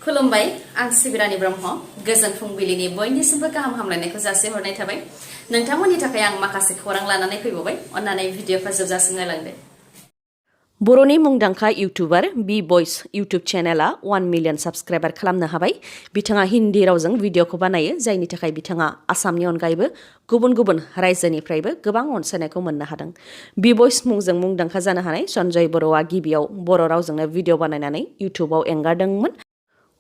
खुलुमबाय आं सिबिरानि ब्रह्म गोजोन फुंबिलिनि बयनिसिमबो गाहाम हामलायनायखौ जासिहरनाय थाबाय नोंथांमोननि थाखाय आं माखासे खौरां लानानै फैबावबाय अन्नानै भिडिअखौ जोबजासिम नायलांदो बर'नि मुंदांखा इउटुबार BPFआ इउटुब चेनेला 1 मिलियन साबस्क्राइबार खालामनो हाबाय बिथाङा हिन्दी रावजों भिडिअखौ बानायो जायनि थाखाय बिथाङा आसामनि अनगायैबो गुबुन गुबुन रायजोनिफ्रायबो गोबां अनसायनायखौ मोननो हादों BPFआ मुंजों मुंदांखा जानो हानाय सन्जय बर'आ गिबियाव बर' रावजोंनो भिडिअ बानायनानै इउटुबाव एंगारदोंमोन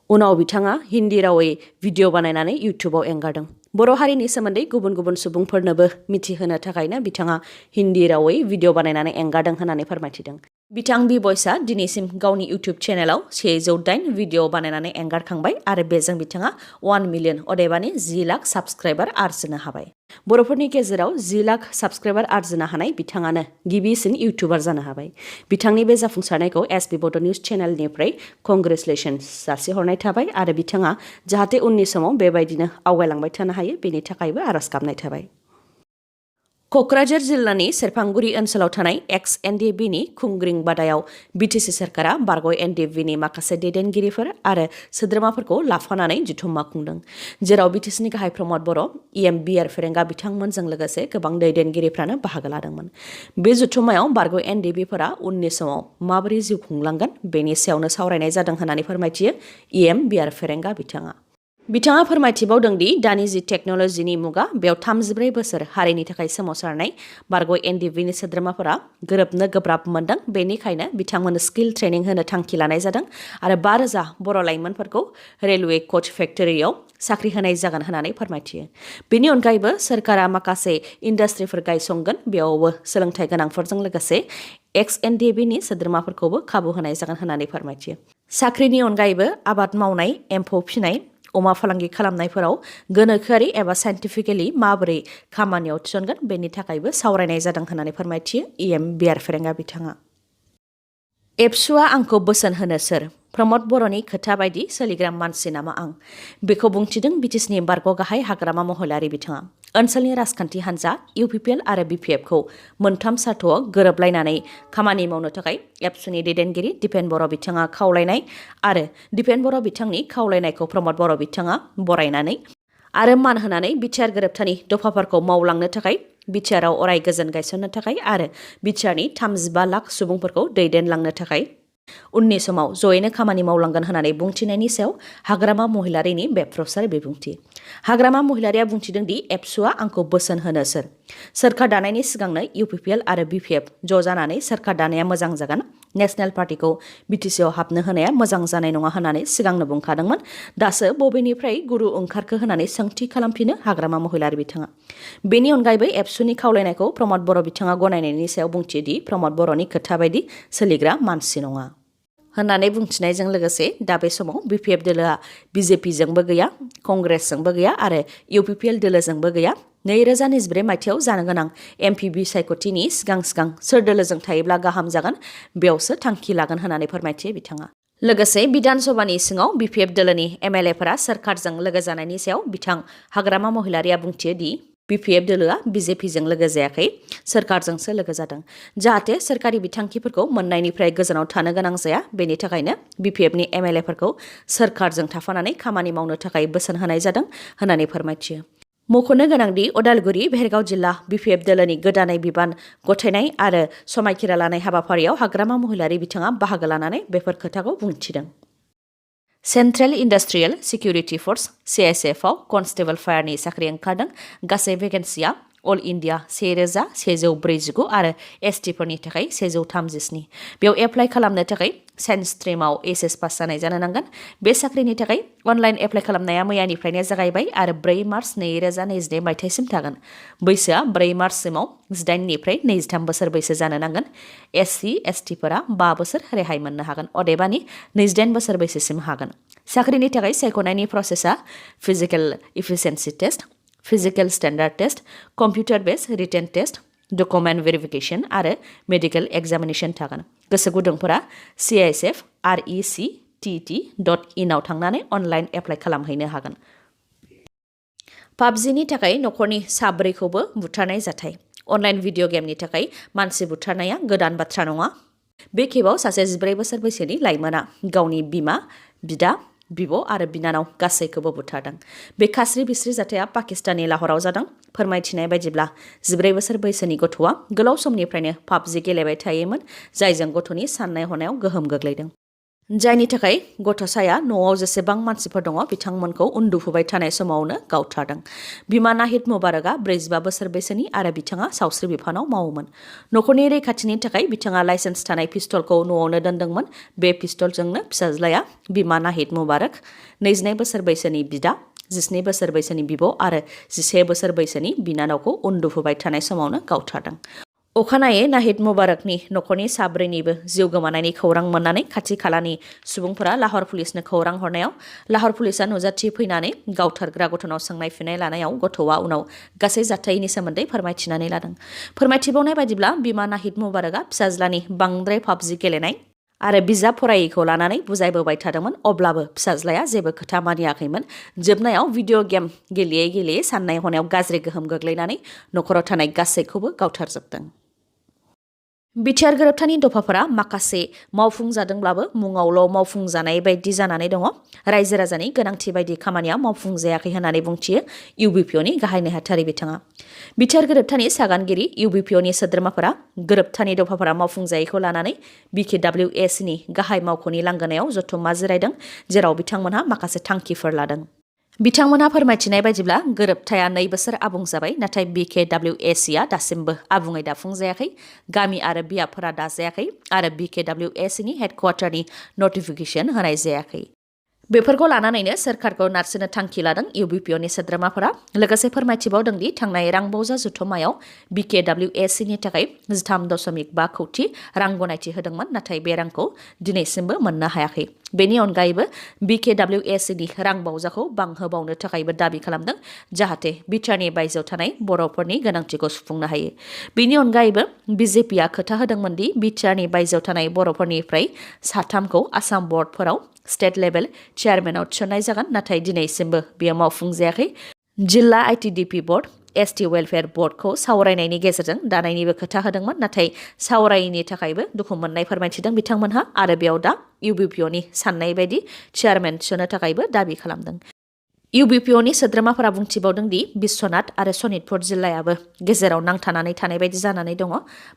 उनाव बिथाङा हिन्दी रावै भिडिअ बानायनानै इउटुबाव एंगारदों बर' हारिनि सोमोन्दै गुबुन गुबुन सुबुंफोरनोबो मिथिहोनो थाखायनो बिथाङा हिन्दी रावै भिडिअ बानायनानै एंगारदों होननानै फोरमायथिदों बिथां BPFआ दिनैसिम गावनि इउटुब चेनेलाव 108 भिडिअ बानायनानै एंगारखांबाय आरो बेजों बिथाङा 1 मिलियन अदेबानि 10 लाख साबस्क्राइबार आरजिनो हाबाय बर'फोरनि गेजेराव 10 लाख साबस्क्राइबार आरजिनो हानाय बिथाङानो गिबिसिन इउटुबार जानो हाबाय बिथांनि बे जाफुंसारनायखौ SB बड' निउज चेनेलनिफ्राय कंग्रेचुलेशन्स जासिहरनाय थाबाय आरो बिथाङा जाहाथे उननि समाव बेबायदिनो आवगायलांबाय थानो हायो बेनि थाखायबो आरज गाबनाय थाबाय क'क्राझार जिल्लानि सेरफांगुरि ओनसोलाव थानाय XNDBनि खुंग्रिं बादायाव BTC सरकारा बारग' NDBनि माखासे दैदेनगिरिफोर आरो सोद्रोमाफोरखौ लाफानानै जथुम्मा खुंदों जेराव BTCनि गाहाय प्रमद बर' BR फेरेंगा बिथांमोनजों लोगोसे गोबां दैदेनगिरिफ्रानो बाहागो लादोंमोन बे जथुम्मायाव बारग' NDBफोरा उननि समाव माबोरै जिउ खुंलांगोन बेनि सायावनो सावरायनाय जादों होननानै फोरमायथियो BR फेरेंगा बिथाङा फोरमायथिबावदों दि दानि जि टेक्न'लजिनि मुगा बेयाव 34 बोसोर हारिनि थाखाय सोमावसारनाय बारग' NDBनि सोद्रोमाफोरा गोरोबनो गोब्राब मोनदों बेनिखायनो बिथांमोननो स्किल ट्रेनिं होनो थांखि लानाय जादों आरो 5,000 बर' लाइमोनफोरखौ रेलवे कच फेक्टरियाव साख्रि होनाय जागोन होननानै फोरमायथियो बेनि अनगायैबो सरकारा माखासे इन्डास्ट्रिफोर गायसंगोन बेयावबो सोलोंथाइ गोनांफोरजों लोगोसे XNDBनि सोद्रोमाफोरखौबो खाबु होनाय जागोन होननानै फोरमायथियो साख्रिनि अनगायैबो आबाद मावनाय एम्फौ फिनाय अमा फालांगि खालामनायफोराव गोनोखोआरि एबा साइन्टिफिकेलि माबोरै खामानियाव थिसनगोन बेनि थाखायबो सावरायनाय जादों होननानै फोरमायथियो BR फेरेंगा बिथाङा एबसुआ आंखौ बोसोन होनो सोर प्रमद बर'नि खोथा बायदि सोलिग्रा मानसि नामा आं बेखौ बुंथिदों BTCनि बारग' गाहाय हाग्रामा महिलारि बिथाङा ओनसोलनि राजखान्थि हान्जा UPPL आरो BPFखौ मोनथाम सार्थ'आव गोरोबलायनानै खामानि मावनो थाखाय एबसुनि दैदेनगिरि दिपेन बर' बिथाङा खावलायनाय आरो दिपेन बर' बिथांनि खावलायनायखौ प्रमद बर' बिथाङा बरायनानै आरो मान होनानै बिटिआर गोरोबथानि दफाफोरखौ मावलांनो थाखाय बिटिआरआव अराय गोजोन गायसननो थाखाय आरो बिटिआरनि 35 लाख सुबुंफोरखौ दैदेनलांनो थाखाय उननि समाव जयैनो खामानि मावलांगोन होननानै बुंथिनायनि सायाव हाग्रामा महिलारिनि बेफ्रसार बिबुंथि हाग्रामा महिलारिया बुंथिदों दि एबसुआ आंखौ बोसोन होनो सोर सोरखार दानायनि सिगांनो UPPL आरो BPF ज' जानानै सोरखार दानाया मोजां जागोन नेशनेल पार्टिखौ BTCआव हाबनो होनाया मोजां जानाय नङा होननानै सिगांनो बुंखादोंमोन दासो बबेनिफ्राय गुरु ओंखारखो होननानै सोंथि खालामफिनो हाग्रामा महिलारि बिथाङा बेनि अनगायैबो एबसुनि खावलायनायखौ प्रमद बर' बिथाङा गनायनायनि सायाव बुंथियो दि प्रमद बर'नि खोथा बायदि सोलिग्रा मानसि नङा होननानै बुंथिनायजों लोगोसे दा बे समाव BPF दोलोआ BJPजोंबो गैया कंग्रेसजोंबो गैया आरो UPPL दोलोजोंबो गैया 2024 मायथाइयाव जानो गोनां MP बिसायख'थिनि सिगां सोर दोलोजों थायोब्ला गाहाम जागोन बेयावसो थांखि लागोन होननानै फोरमायथियो बिथाङा लोगोसे बिधान सभानि सिङाव BPF दोलोनि MLAफोरा सोरखारजों लोगो जानायनि सायाव बिथां हाग्रामा महिलारिया बुंथियो दि BPF दोलोआ BJPजों लोगो जायाखै सोरखारजोंसो लोगो जादों जाहाथे सोरखारि बिथांखिफोरखौ मोननायनिफ्राय गोजानाव थानो गोनां जाया बेनि थाखायनो BPFनि MLAफोरखौ सोरखारजों थाफानानै खामानि मावनो थाखाय बोसोन होनाय जादों होननानै फोरमायथियो मख'नो गोनांदि उदालगुरि भेरगाव जिल्ला BPF दोलोनि गोदानै बिबान गथायनाय आरो समायखिरा लानाय हाबाफारियाव हाग्रामा महिलारि बिथाङा बाहागो लानानै बेफोर खोथाखौ बुंथिदों सेन्ट्रेल इन्डास्ट्रियेल सिकिउरिटि फर्स CSFआव कनस्टेबल फायारनि साख्रि ओंखारदों गासै भेकेन्सिया अल इन्डिया 1,149 आरो STफोरनि थाखाय 137 बेयाव एप्लाइ खालामनो थाखाय साइन्स स्ट्रिमाव HS पास जानाय जानो नांगोन बे साख्रिनि थाखाय अनलाइन एप्लाइ खालामनाया मैयानिफ्रायनो जागायबाय आरो 4 मार्च 2022 मायथाइसिम थागोन बैसोआ 4 मार्चसिमाव 18 निफ्राय 23 बोसोर बैसो जानो नांगोन SC STफोरा 5 बोसोर रेहाय मोननो हागोन अदेबानि 28 बोसोर बैसोसिम हागोन साख्रिनि थाखाय सायख'नायनि प्रसेसा physical efficiency test physical standard test computer based written test document verification आरो मेडिकेल एग्जामिनेसन थागोन गोसो गुदुंफोरा CISF.RECTT.in आव थांनानै अनलाइन एप्लाइ खालामहैनो हागोन PUBGनि थाखाय नखरनि साब्रैखौबो बुथारनाय जाथाय अनलाइन भिडिअ गेमनि थाखाय मानसि बुथारनाया गोदान बाथ्रा नङा बे खेबाव सासे 14 बोसोर बैसोनि लाइमोना गावनि बिमा बिदा बिब' आरो बिनानाव गासैखौबो बुथारदों। बे खास्रि बिस्रि जाथाया पाकिस्ताननि लाहौराव जादों। फोरमायथिनाय बायदिब्ला 14 बोसोर बैसोनि गथ'आ गोलाव समनिफ्रायनो पाबजि गेलेबाय थायोमोन, जायजों गथ'नि साननाय हनायाव गोहोम गोग्लैदों। जायनि थाखाय गथ'साया न'आव जेसेबां मानसिफोर दङ बिथांमोनखौ उन्दुफुबाय थानाय समावनो गावथारदों। बिमा नाहिद मुबारकआ 45 बोसोर बैसोनि आरो बिथाङा सावस्रि बिफानाव मावोमोन। न'खरनि रैखाथिनि थाखाय बिथाङा लाइसेन्स थानाय पिस्तलखौ न'आवनो दोनदोंमोन। बे पिस्तलजोंनो फिसाज्लाया बिमा नाहिद मुबारक, 22 बोसोर बैसोनि बिदा, 17 बोसोर बैसोनि बिब' आरो 11 बोसोर बैसोनि बिनानावखौ उन्दुफुबाय थानाय समावनो गावथारदों। अखानायै नाहिद मुबारकनि न'खरनि साब्रैनिबो जिउ गोमानायनि खौरां मोननानै खाथि खालानि सुबुंफोरा लाहौर पुलिसनो खौरां हरनायाव लाहौर पुलिसआ नुजाथि फैनानै गावथारग्रा गथ'नाव सोंनाय फिननाय लानायाव गथ'आ उनाव गासै जाथायनि सोमोन्दै फोरमायथिनानै लादों। फोरमायथिबावनाय बायदिब्ला बिमा नाहिद मुबारकआ फिसाज्लानि बांद्राय पाबजि गेलेनाय आरो बिजाब फरायैखौ लानानै बुजायबोबाय थादोंमोन, अब्लाबो फिसाज्लाया जेबो खोथा मानियाखैमोन। जोबनायाव भिडिअ' गेम गेलेयै गेलेयै साननाय हनायाव गाज्रि गोहोम गोग्लैनानै न'खराव थानाय गासैखौबो गावथारजोबदों। बिटिआर गोरोबथानि दफाफोरा माखासे मावफुंजादोंब्लाबो मुङावल' मावफुंजानाय बायदि जानानै दङ। रायजो राजानि गोनांथि बायदि खामानिया मावफुंजायाखै होननानै बुंथियो UPPLनि गाहाय नेहाथारि बिथाङा। बिटिआर गोरोबथानि सागानगिरि UPPLनि सोद्रोमाफोरा गोरोबथानि दफाफोरा मावफुंजायैखौ लानानै BKWSनि गाहाय मावख'नि लांगोनायाव जथुम्मा जिरायदों, जेराव बिथांमोनहा माखासे थांखिफोर लादों। बिथांमोनहा फोरमायथिनाय बायदिब्ला गोरोबथाया 2 बोसोर आबुं जाबाय, नाथाय BKWSआ दासिमबो आबुङै दाफुंजायाखै। गामि आरो बियाबफोरा दाजायाखै आरो BKWSनि हेडक्वार्टारनि नटिफिकेसन होनाय जायाखै। बेफोरखौ लानानैनो सोरखारखौ नारसिननो थांखि लादों UPPLनि सोद्रोमाफोरा। लोगोसे फोरमायथिबावदों दि थांनाय रांबावजा जथुम्मायाव BKWSनि थाखाय 13.5 कौटि रां गनायथि होदोंमोन, नाथाय बे रांखौ दिनैसिमबो मोननो हायाखै। बेनि अनगायैबो BKWSनि रांबावजाखौ बांहोबावनो थाखायबो दाबि खालामदों, जाहाथे बिटिआरनि बायजोआव थानाय बर'फोरनि गोनांथिखौ सुफुंनो हायो। बेनि अनगायैबो BJPआ खोथा होदोंमोन दि बिटिआरनि बायजोआव थानाय बर'फोरनिफ्राय 3खौ आसाम बर्डफोराव स्टेट लेभेल चेयारमेनाव थिसननाय जागोन, नाथाय दिनैसिमबो बेयो मावफुंजायाखै। जिल्ला ITDP बर्ड, ST वेलफेयार बर्डखौ सावरायनायनि गेजेरजों दानायनिबो खोथा होदोंमोन, नाथाय सावरायैनि थाखायबो दुखु मोननाय फोरमायथिदों बिथांमोनहा आरो बेयाव दा UPPLनि साननाय बायदि चेयारमेन थिसननो थाखायबो दाबि खालामदों। UPPLनि सोद्रोमाफोरा बुंथिबावदों दि बिश्वनाथ आरो सनितपुर जिल्लायाबो गेजेराव नांथानानै थानाय बायदि जानानै दङ।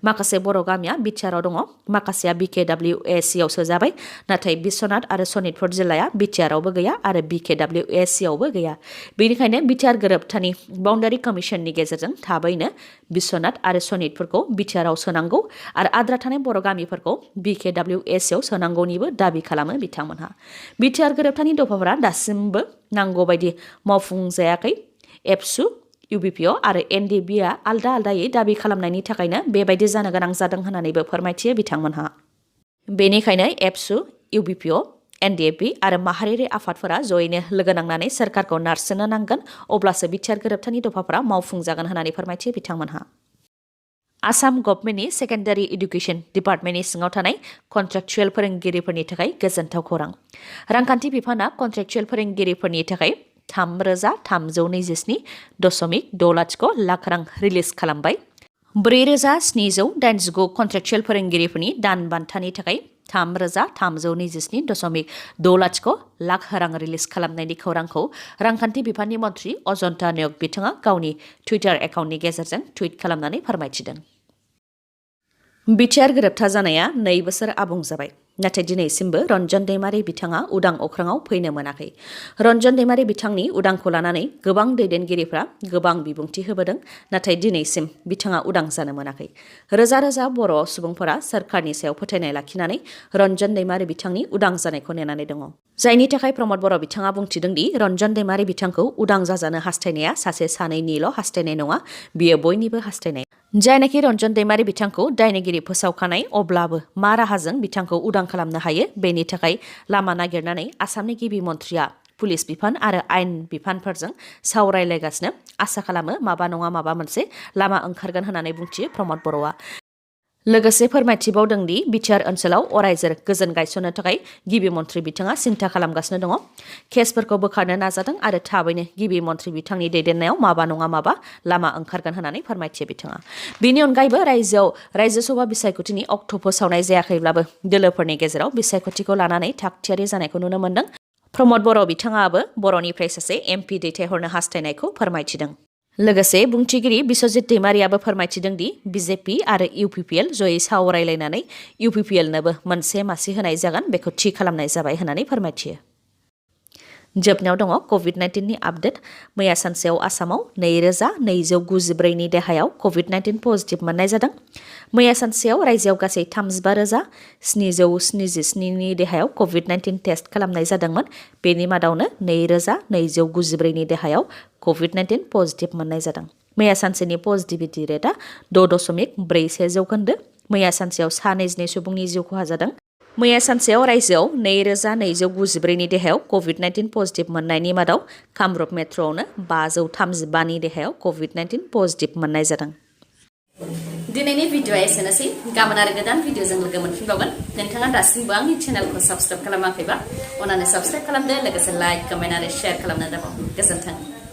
माखासे बर' गामिया बिटिआरआव दङ, माखासेया BKWSआव सोजाबाय, नाथाय बिश्वनाथ आरो सनितपुर जिल्लाया बिटिआरआवबो गैया आरो BKWSआवबो गैया। बेनिखायनो बिटिआर गोरोबथानि बाउन्डारि कमिसननि गेजेरजों थाबैनो बिश्वनाथ आरो सनितपुरखौ बिटिआरआव सोनांगौ आरो आद्रा थानाय बर' गामिफोरखौ BKWSआव सोनांगौनिबो दाबि खालामो बिथांमोनहा। बिटिआर गोरोबथानि दफाफोरा दासिमबो नांगौ बायदि मावफुंजायाखै। एबसु, UPPL आरो NDPआ आलदा आलदायै दाबि खालामनायनि थाखायनो बेबायदि जानो गोनां जादों होननानैबो फोरमायथियो बिथांमोनहा। बेनिखायनो एबसु, UPPL, NDP आरो माहारियारि आफादफोरा जयैनो लोगो नांनानै सोरखारखौ नारसिननो नांगोन, अब्लासो बिटिआर गोरोबथानि दफाफोरा मावफुंजागोन होननानै फोरमायथियो बिथांमोनहा। आसाम गभर्नमेन्टनि सेकेन्डारि इडुकेसन डिपार्टमेन्टनि सिङाव थानाय कन्ट्रेक्चुएल फोरोंगिरिफोरनि थाखाय गोजोनथाव खौरां। रांखान्थि बिफाना कन्ट्रेक्चुएल फोरोंगिरिफोरनि थाखाय 3,397.60 लाख रां रिलिज खालामबाय। 4,789 कन्ट्रेक्चुएल फोरोंगिरिफोरनि दान बान्थानि थाखाय 3,327.60 लाख रां रिलिज खालामनायनि खौरांखौ रांखान्थि बिफाननि मन्थ्रि अजन्ता नेउग बिथाङा गावनि टुइटार एकाउन्टनि गेजेरजों टुइट खालामनानै फोरमायथिदों। बिटिआर गोरोबथा जानाया 2 बोसोर आबुं जाबाय, नाथाय दिनैसिमबो रन्जन दैमारि बिथाङा उदां अख्राङाव फैनो मोनाखै। रन्जन दैमारि बिथांनि उदांखौ लानानै गोबां दैदेनगिरिफ्रा गोबां बिबुंथि होबोदों, नाथाय दिनैसिम बिथाङा उदां जानो मोनाखै। रोजा रोजा बर' सुबुंफोरा सोरखारनि सायाव फोथायनाय लाखिनानै रन्जन दैमारि बिथांनि उदां जानायखौ नेनानै दङ। जायनि थाखाय प्रमद बर' बिथाङा बुंथिदों दि रन्जन दैमारि बिथांखौ उदां जाजानो हास्थायनाया सासे सानैनिल' हास्थायनाय नङा, बियो बयनिबो हास्थायनाय। जायनाखि रन्जन दैमारि बिथांखौ दायनिगिरि फोसावखानाय, अब्लाबो मा राहाजों बिथांखौ उदां खालामनो हायो, बेनि थाखाय लामा नागिरनानै आसामनि गिबि मन्थ्रिया पुलिस बिफान आरो आयेन बिफानफोरजों सावरायलायगासिनो। आसा खालामो माबा नङा माबा मोनसे लामा ओंखारगोन होननानै बुंथियो प्रमद बर'आ। लोगोसे फोरमायथिबावदों दि बिटिआर ओनसोलाव अरायजोर गोजोन गायसननो थाखाय गिबि मन्थ्रि बिथाङा सिन्था खालामगासिनो दङ। केसफोरखौ बोखारनो नाजादों आरो थाबैनो गिबि मन्थ्रि बिथांनि दैदेननायाव माबा नङा माबा लामा ओंखारगोन होननानै फोरमायथियो बिथाङा। बेनि अनगायैबो रायजोआव रायजोसभा बिसायख'थिनि अक्ट' फोसावनाय जायाखैब्लाबो दोलोफोरनि गेजेराव बिसायख'थिखौ लानानै थागथियारि जानायखौ नुनो मोन्दों। प्रमद बर' बिथाङाबो बर'निफ्राय सासे MP दैथायहरनो हास्थायनायखौ फोरमायथिदों। लोगोसे बुंथिगिरि बिश्वजित दैमारियाबो फोरमायथिदों दि BJP आरो UPPL जयै सावरायलायनानै UPPLनोबो मोनसे मासि होनाय जागोन बेखौ थि खालामनाय जाबाय होननानै फोरमायथियो। जोबनायाव दङ COVID-19 नि आपडेट। मैया सानसेयाव आसामाव 2294 नि देहायाव COVID-19 पजिटिभ मोननाय जादों। मैया सानसेयाव रायजोआव गासै 35,777 नि देहायाव COVID-19 टेस्ट खालामनाय जादोंमोन। बेनि मादावनो 2294 नि देहायाव COVID-19 पजिटिभ मोननाय जादों। मैया सानसेनि पजिटिभिटि रेटआ 6.41%। मैया सानसेयाव 22 सुबुंनि जिउ खहा जादों। मैया सानसेयाव रायजोआव 2294 नि देहायाव COVID-19 पजिटिभ मोननायनि मादाव कामरुप मेट्र'आवनो 535 नि देहायाव COVID-19 पजिटिभ मोननाय जादों। दिनैनि भिडिअ'आ एसेनोसै। गाबोन आरो गोदान भिडिअ'जों लोगो मोनफिनबावगोन। नोंथाङा दासिमबो आंनि चेनेलखौ साबस्क्राइब खालामाखैबा अन्नानै साबस्क्राइब खालामदो, लोगोसे लाइक, कमेन्ट आरो शेयार खालामनो दाबाव। गोजोन्थों।